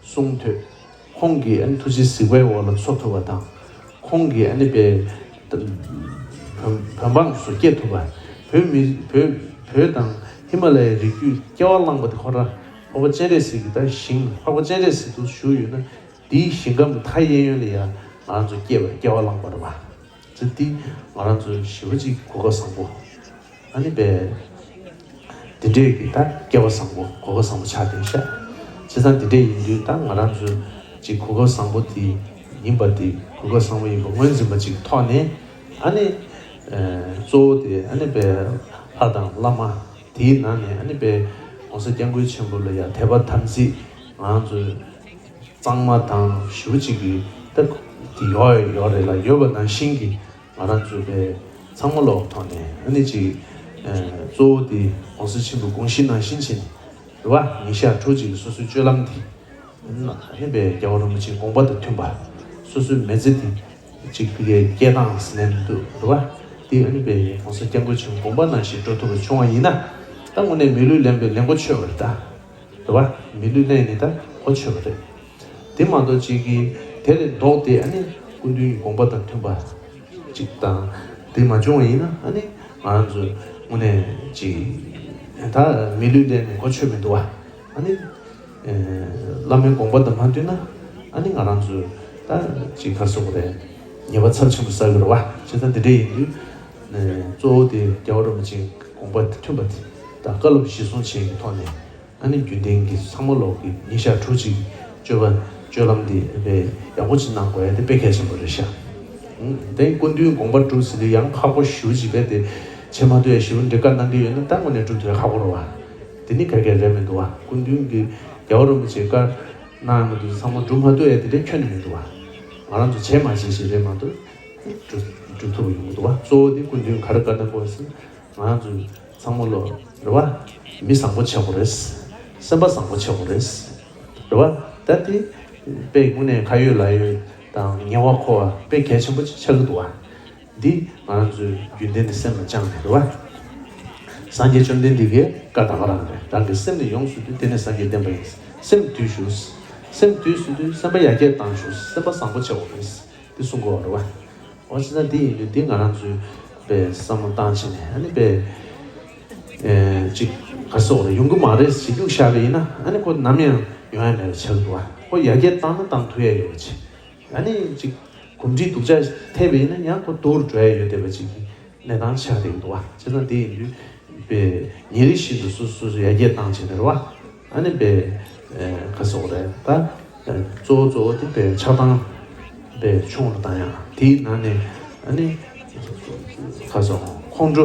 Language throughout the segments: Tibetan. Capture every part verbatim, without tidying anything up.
གསུང་ཐོས། ཁོང་གི་ཨ་ནི་ཐུགས་རྗེ་གཟིགས་པའི་འོག་ལ་འཚོ་ཐུབ་པ་དང་། ཁོང་གི་ཨ་ནི་པའི་བོད་བོད་འབངས་སུ་སྐྱེ་ཐུབ་པ། བོད་མི་བོད་བོད་དང་ཧི་མ་ལ་ཡའི་རི་རྒྱུད་སྐྱེ་བ་བླངས་པ་དེ་ཁོ་རང་འཕགས་པ་སྤྱན་རས་གཟིགས་ཀྱི་ད་ཞིང་འཕགས་པ་སྤྱན་རས་གཟིགས་དུ་བཞུགས་ཡོད་ན། དེའི་ཞིང་ཁམས་མཐའ་གཡས་གཡོན་ལ་ཡང་ང་རང་ཚོ་སྐྱེ་བ་སྐྱེ་བ་བླངས་པ་རེད་པ། ཚེ་འདི་ང་རང་ཚོ་ཞེ་པོ་ཅིག་གོ་སྐབས་བཟང་པོ། ཨ་ནི་པའི་འདི་འདྲས་ཀྱི་ད་སྐལ་བ་བཟང་པོ་གོ་སྐབས་བཟང་པོ་ཆགས་བསྡད་ཤག་བྱས་ཙང་འདི་འདྲས་ཡིན་དུས་ད་ང་རང་ཚོ་ཅིག་གོ་སྐབས་བཟང་པོ་དེ་ཡིན་པ་དེ་གོ་སྐབས་བཟང་པོ་ཡིན་པ་ངོས་འཛིན་པ་ཅིག་ཐོག་ནས། ཨ་ནི་ཨ་གཙོ་བོ་དེ་ཨ་ནི་པའི་ལྷ་དང་བླ་མ་དེའི་ནང་ནས་ཨ་ནི་པའི་༸གོང་ས་༸སྐྱབས་མགོན་ཆེན་པོ་ལ་ཡང་དད་པ་དམ་ཚིག་ང་རང་ཚོ་གཙང་མ་དང་ཞེ་པོ་ཅིག་གི་ད་དེ་ཡོད་ཡོད་རེད་ལ། ཡོད་པ་ནང་བཞིན་གྱི་ང་རང་ཚོ་པའི་ཚང་མ་ལོག་ཐོག་ནས་ཨ་ནི་ཅིག་ཨ་གཙོ་བོ་དེ་༸གོང་ས་ཆེན་པོའི་དགོངས་གཞི་ནང་བཞིན་བྱས་ནས་རེད་པ། ཉིན་ཞག་དྲུག་ཅིག་གི་སོ་སོའི་སྤྱོད་ལམ་དེ་ཨ་ནི་པའི་རྒྱལ་བ་རིན་པོ་ཆེའི་དགོངས་པ་དང་མཐུན་པ། སོ་སོའི་མི་ཚེ་དེ་ཅིག་ཕ་གིའི་སྐྱེལ་སྟངས་ཟེར་ནས་མི་འདུག་རེད་པ། དེ་ཨ་ནི་པའི་༸གོང་ས་༸སྐྱབས་མགོན་ཆེན་པོའི་དགོངས་པ་ནང་བཞིན་འགྲོ་ཐུབ་པ་བྱུང་བ་ཡིན་ན། ད་དངོས་གནས་མི་ལུས་ལེན་པའི་ལེན་གོ་ཆོད་པ་རེད་ད། རེད་པ། མི་ལུས་ལེན་ནི་ད་གོ་ཆོད་པ་རེད། དེ་མ་གཏོགས་ཅིག་གིས་དེ་ལས་ལྡོག་སྟེ་ཨ་ནི་སྐུ་མདུན་གྱི་དགོངས་པ་དང་མཐུན་པ་ཅིག་དང་དེ་མ་བྱུང་བ་ཡིན་ན། ཨ་ནི་ང་རང་ཚོ་དངོས་གནས་ཅིག་ད་མི་ལུས་ལེན་ནི་གོ་ཆོད་མི་འདུག་པ། ཨ་ནི་ཨ་བླ་མའི་དགོངས་པ་དང་མ་མཐུན་ན། ཨ་ནི་ང་རང་ཚོ་ད་ཅིག་ག་རེ་ཟེར་དགོས་རེད། ཉེས་པ་ཚབས་ཆེན་པོ་བསགས་ཀྱི་རེད་པ། བྱས་ཙང་འདི་འདྲ་ཡིན་དུས་ཨ་གཙོ་བོ་དེ་རྒྱལ་བ་རིན་པོ་ཆེའི་དགོངས་པ་དང་མཐུན་པ་དེ་དང་བཀའ་སློབ་གཞིར་བཟུང་བྱས་ཀྱི་ཐོག་ནས། ཨ་ནི་རྒྱུན་ལྡན་གྱི་ཚང་མ་ལོག་གི་ཉིན་ཞག་དྲུག་ཅིག་སྤྱོད་པ་སྤྱོད་ལམ་འདི་དཔེ་ཡག་པོ་ཅིག་གནང་དགོས་ཡ་དེ་དཔེ་གལ་ཆེན་པོ་རེད་ཤག་ཨུམ། དེ་སྐུ་མདུན་དགོངས་པ་སྒྲུབ་ཟེར་དུས་ཡང་ཁག་པོ་ཞེ་པོ་ཅིག་རྦད་དེ་བྱེད་མ་ཐུབ་ཡ་ཞེ་པོ་འདྲ་བཀའ་གནང་གི་ཡོད་ན། ད་དངོས་གནས་སྒྲུབ་ཐུབ་ཡ་ཁག་པོ་རེད་པ། དེ་ནི་ག་གེ་རེད་མི་འདུག་པ། སྐུ་མདུན་གྱི་རྒྱལ་བ་རིན་པོ་ཆེས་བཀའ་གནང་ཡོད་མི་འདུག་ཚང་མ་སྒྲུབ་མ་ཐུབ་ཡ་དེ་འདྲ་ཁྱོན་ནས་མི་འདུག་པ། ང་རང་ཚོ་བྱེད་མ་བྱེད་ཞིག་རེད་མ་གཏོགས་སྒྲུབ་སྒྲུབ་ཐུབ་པ་ཡོང་གི་འདུག་པ། གཙོ་བོ་དེ་སྐུ་མདུན་ག་རེ་བཀའ་གནང་དགོས་ཟེར་ན། ང་རང་ཚོ་ཚང་མ་ལོ་རེད་པ། མི་བཟང་པོ་ཆགས་དགོས་རེད། སེམས་པ་བཟང་པོ་ཆགས་དགོས་རེད། རེད་པ། ད་དེ་དཔེ་དངོས་གནས་ཁ་ཡོད་ལག་ཡོད་དང་ཉེ་བར་མཁོ་བ་དཔེ་གལ་ཆེན་པོ་ཆགས་ཀྱི་འདུག་པ། འདི་ང་རང་ཚོའི་རྒྱུན་ལྡན་གྱི་སེམས་ལ་བཅངས་ནས་རེད་པ། སངས་རྒྱས་བཅོམ་ལྡན་འདས་ཀྱི་བཀའ་ད་ག་རང་རེད། རང་གི་སེམས་ནི་ཡོངས་སུ་འདུལ། དེ་ནས་སངས་རྒྱས་བསྟན་པ་ཡིན། སེམས་འདུལ་ཞུ། སེམས་འདུལ་ཟེར་དུས་སེམས་པ་ཡར་རྒྱས་བཏང་ཞུ། སེམས་པ་བཟང་པོ་བྱེད་དགོས་རེད། འདི་གསུང་གི་ཡོད་རེད་པ། འོ་བྱས་ཙང་འདི་ཡིན་དུས་འདི་ང་རང་ཚོས་དཔེ་བསམ་བློ་བཏང་བྱས་ནས། ཨ་ནི་དཔེ་ཨེ་ཅིག་ག་རེ་ཟེར་དགོས་རེད། ཡོང་གི་མ་རེད་ཟེར་རྒྱུགས་བཞག་པ་ཡིན་ན། ཨ་ནི་ཁོ་ནམ་ཡང་ཡོང་ཡ་མེད་པ་ཆགས་འདུག་པ། ཁོ་ཡར་རྒྱས་བཏང་ན་བཏང་ཐུབ་ཡ་ཡོད་པ་བྱས། ཨ་ནི་ཅིག་གོམས་འདྲིས་སྡུག་ཅག་ཐེབས་པ་ཡིན་ན་ཡང་ཁོ་སྡུག་རུ་འགྲོ་ཡ་ཡོད་བསྡད་པ་ཅིག་གི་གནས་སྟངས་ཆགས་བསྡད་ཀྱི་འདུག་པ། བྱས་ཙང་དེ་ཡིན་དུས་དཔེ་ཉིན་རེ་བཞིན་དུ་སོ་སོ་སོ་སོ་ཡར་རྒྱས་བཏང་བྱས་ནས་རེད་པ། ཨ་ནི་དཔེ་ཨེ་ག་རེ་ཟེར་དགོས་རེད། ད་ཨེ་གཙོ་བོ་གཙོ་བོ་དེ་དཔེ་ཆགས་སྡང་དཔེ་ཆུང་རུ་བཏང་ཡ། དེའི་ནང་ནས་ཨ་ནི་ག་རེ་ཟེར་དགོས། ཁོང་ཁྲོ་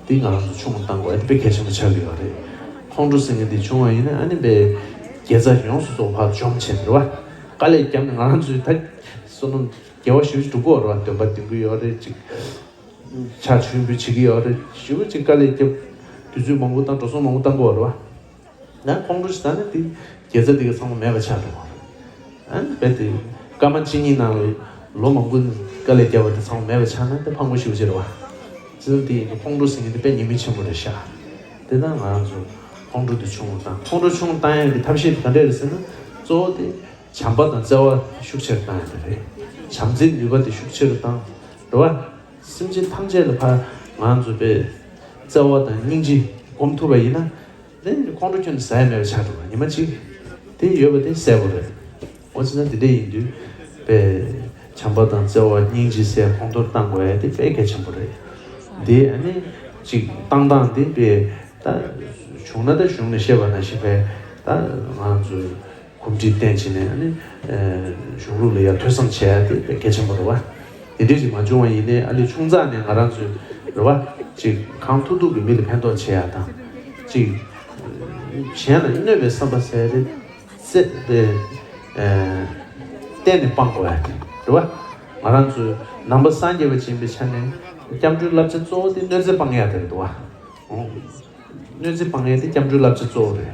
དེ་ང་རང་ཚོ་ཆུང་རུ་བཏང་དགོས་ཡ་དེ་དཔེ་གལ་ཆེན་པོ་ཆགས་ཀྱི་ཡོད་རེད། ཁོང་ཁྲོ་ཟེར་མཁན་དེ་བྱུང་བ་ཡིན་ན། ཨ་ནི་དཔེ་དགེ་རྩ་ཡོངས་སུ་རྫོགས་ཕར་འཇོམས་བྱས་ནས་རེད་པ། དཀའ་ལས་བརྒྱབ་ནས་ང་རང་ཚོའི་ད་བསོད་ནམས་དགེ་བ་ཞེ་པོ་ཅིག་སྒྲུབ་ཀྱི་ཡོད་རེད་པ། འདོན་པ་འདོན་གྱི་ཡོད་རེད། ཅིག་ཕྱག་མཆོད་འབུལ་བྱེད་ཀྱི་ཡོད་རེད། ཞེ་པོ་ཅིག་དཀའ་ལས་བརྒྱབ། དུས་ཚོད་མང་པོ་བཏང་། འགྲོ་སོང་མང་པོ་བཏང་གི་ཡོད་རེད་པ། ཡང་ཁོང་ཁྲོ་ཞིག་ཟ་ན་དེ་དགེ་རྩ་དེ་ག་ཚང་མ་མེད་པ་ཆགས་འགྲོ་གི་རེད། ཨ་ནི་རྦད་དེ་སྐར་མ་གཅིག་གཉིས་ནང་ལ་ལོ་མང་པོ་དཀའ་ལས་བརྒྱབ་པ་དེ་ཚང་མ་མེད་པ་ཆགས་ན་དེ་ཕངས་པོ་ཞེ་པོ་ཅིག་རེད་པ། བྱས་ཙང་དེ་ཡིན་དུས་ཁོང་ཁྲོ་ཟེར་མཁན་དེ་དཔེ་ཉེས་དམིགས་ཆེན་པོ་རེད་ཤག་དེ་ན་ང་རང་ཚོ་ཁོང་ཁྲོ་དེ་ཆུང་རུ་བཏང་། ཁོང་ཁྲོ་ཆུང་རུ་བཏང་ཡག་གི་ཐབས་ཤེས་དེ་ག་འདྲས་རེད་ཟེར་ན། གཙོ་བོ་དེ་བྱམས་པ་དང་བརྩེ་བ་ཤུགས་ཆེ་རུ་བཏང་ཡ་དེ་རེད། བྱམས་བརྩེའི་ནུས་པ་དེ་ཤུགས་ཆེ་རུ་བཏང་། རེད་པ། སེམས་ཅན་ཐམས་ཅད་ལ་ཕར་ང་ཚོ་དཔེ་བརྩེ་བ་དང་སྙིང་རྗེ་སྒོམ་ཐུབ་པ་ཡིན་ན། དེ་ཁོང་ཁྲོ་ཁྱོན་ནས་ཟ་ཡ་མེད་པ་ཆགས་འགྲོ་བ། ཉི་མ་གཅིག་དེ་ཡོད་པ་དེ་གསལ་པོ་རེད། འོ་བྱས་ཙང་དེ་འདྲ་ཡིན་དུས་དཔེ་བྱམས་པ་དང་བརྩེ་བ་སྙིང་རྗེ་ཟེར་གོང་མཐོར་བཏང་དགོས་ཡ་དེ་དཔེ་གལ་ཆེན་པོ་རེད། དེ་ཨ་ནི་ཅིག་བཏང་སྟངས་དེ་དཔེ་ད་བྱུང་ན་ད་གཞུང་ནས་བཤད་པ་ནང་བཞིན་དཔེ་ད་ང་ཚོས་གོམས་འདྲིས་བསྟེན་བྱས་ནས། ཨ་ནི་ཨ་གཞུང་ལུགས་ལ་ཡང་ཐོས་བསམ་བྱེད་ཡ་དེ་དཔེ་གལ་ཆེན་པོ་རེད་པ། དེ་འདྲས་ཅིག་མ་བྱུང་བ་ཡིན་ནའི། ཨ་ནི་ཆུང་ཙག་ནས་ང་རང་ཚོས་རེད་པ། ཅིག་གང་ཐུབ་ཐུབ་ཀྱིས་མི་ལ་ཕན་ཐོགས་བྱེད་ཡ་དང་། ཅིག་གཞན་ལ་གནོད་པའི་བསམ་པ་ཟེར་དེ་ཚེ་དེ་ཨ་གཏན་ནས་སྤང་དགོས་ཡ་དེ་རེད་པ། ང་རང་ཚོའི་ནང་པ་སངས་རྒྱས་པ་ཅིག་ཡིན་པའི་ཆ་ནས་སྐྱབས་འགྲོའི་བསླབ་བྱ་གཙོ་བོ་དེ་གནོད་འཚེ་སྤང་ཡ་དེ་རེད་འདུག་པ། གནོད་འཚེ་སྤང་ཡ་དེ་སྐྱབས་འགྲོའི་བསླབ་བྱ་གཙོ་བོ་རེད།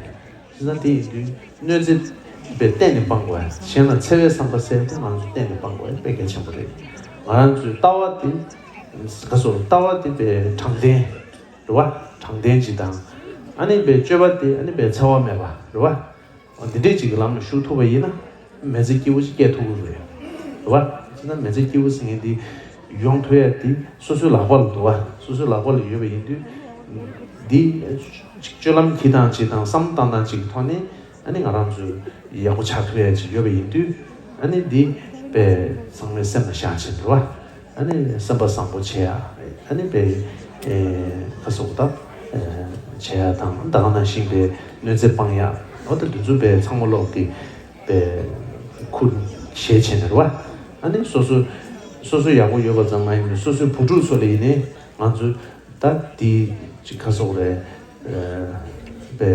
བྱས་ཙང་དེ་ཡིན་དུས་གནོད་འཚེ་དཔེ་གཏན་ནས་སྤང་དགོས་ཡ། གཞན་ལ་འཚེ་བའི་བསམ་པ་ཟེར་དེ་ང་ཚོ་གཏན་ནས་སྤང་དགོས་ཡ་དཔེ་གལ་ཆེན་པོ་རེད། ང་རང་ཚོའི་ལྟ་བ་དེ་ག་ཚོད། ལྟ་བ་དེ་དཔེ་དྲང་བདེན་རེད་པ། དྲང་བདེན་ཅིག་དང་། ཨ་ནི་དཔེ་སྤྱོད་པ་དེ་ཨ་ནི་དཔེ་འཚེ་བ་མེད་པ་རེད་པ། འོ་འདི་འདྲས་ཅིག་གི་ལམ་ལ་ཞུགས་ཐུབ་པ་ཡིན་ན། མི་ཚེ་སྐྱིད་པོ་ཞིག་སྐྱེལ་ཐུབ་ཀྱི་རེད། རེད་བ། བྱས་ན་མི་ཚེ་སྐྱིད་པོ་ཟེར་མཁན་འདི་ཡོང་ཐུབ་ཡ་དེ་སོ་སོའི་ལག་པ་ལ་འདུག་བ། སོ་སོའི་ལག་པ་ལ་ཡོད་པ་ཡིན་དུས། འདི་སྤྱོད་ལམ་གྱི་སྟངས་གཅིག་དང་བསམ་བློ་བཏང་སྟངས་གཅིག་གི་ཐོག་ནས། ཨ་ནི་ང་རང་ཚོ་ཡག་པོ་ཆགས་ཐུབ་ཡ་ཅིག་ཡོད་པ་ཡིན་དུས། ཨ་ནི་འདི་དཔེ་ཚང་མའི་སེམས་ལ་བཞག་བྱས་འདུག་བ། ཨ་ནི་སེམས་པ་བཟང་པོ་བྱེད་ཡ། ཨ་ནི་དཔེ་ཨེ་ཁ་སོགས་ད་ཨེ་བྱེད་ཡ་དང་། ད་ག་ནང་བཞིན་དཔེ་གནོད་འཚེ་སྤང་ཡ། འོ་ད་འདི་ཚོ་དཔེ་ཚང་མ་ལོག་གི་དཔེ་ཁུར་བཞེས་བྱས་ནས་རེད་བ། ཨ་ནི་སོ་སོ་སོ་སོ་ཡག་པོ་ཡོད་པ་ཙམ་མ་ཡིན་པར་སོ་སོའི་བུ་ཕྲུག་ཚོ་ལ་ཡིན་ནའི་ང་ཚོ་ད་འདི་ཅིག་ཁ་སོགས་རེད། ཨེ་དཔེ་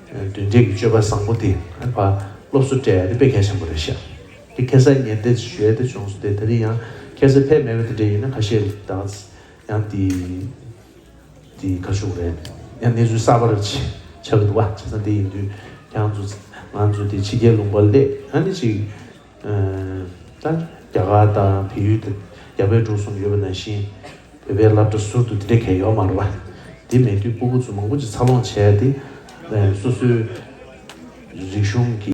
ཨེ་མདུན་གྲལ་གྱི་སྤྱོད་པ་བཟང་པོ་དེ་ཨ་ནི་ཕར་སློབ་གསོ་སྤྲད་ཡ་དེ་དཔེ་གལ་ཆེན་པོ་རེད་ཤག་དེ་ཁ་སང་ཉེ་འདི་ཞུ་ཡ་དེ་བྱུང་སོང་། དེ་དེ་རིང་ཡང་ཁ་སང་ཕེབས་མེད་པ་དེ་འདྲ་ཡིན་ན་ཁ་ཤས་ལ་ད་ཡང་དེ་དེ་ཁ་ཤུག་རེད། ཡང་གནས་ཚུལ་གསར་པ་རེ་ཆགས་ཆགས་ཀྱི་འདུག་བ། བྱས་ཙང་དེ་ཡིན་དུས་ཁྱེད་རང་ཚོ་ང་ཚོ་དེ་ཕྱི་རྒྱལ་ལུང་པ་སླེབས། ཨ་ནི་ཅིག་ཨ་ད་རྒྱ་གར་དང་བལ་ཡུལ་དང་རྒྱ་བལ་འབྲུག་གསུམ་ཡོད་པ་ནང་བཞིན། བོད་པའི་སློབ་གྲྭ་ཟུར་དུ་དེ་འདྲ་གང་ཡོད་མ་རེད་བ། དེ་མེད་དུས་སྤུ་གུ་ཚོ་མང་པོ་ཅིག་འཚར་ལོངས་བྱས་ཏེ། ཨ་སོ་སོའི་རིག་གཞུང་གི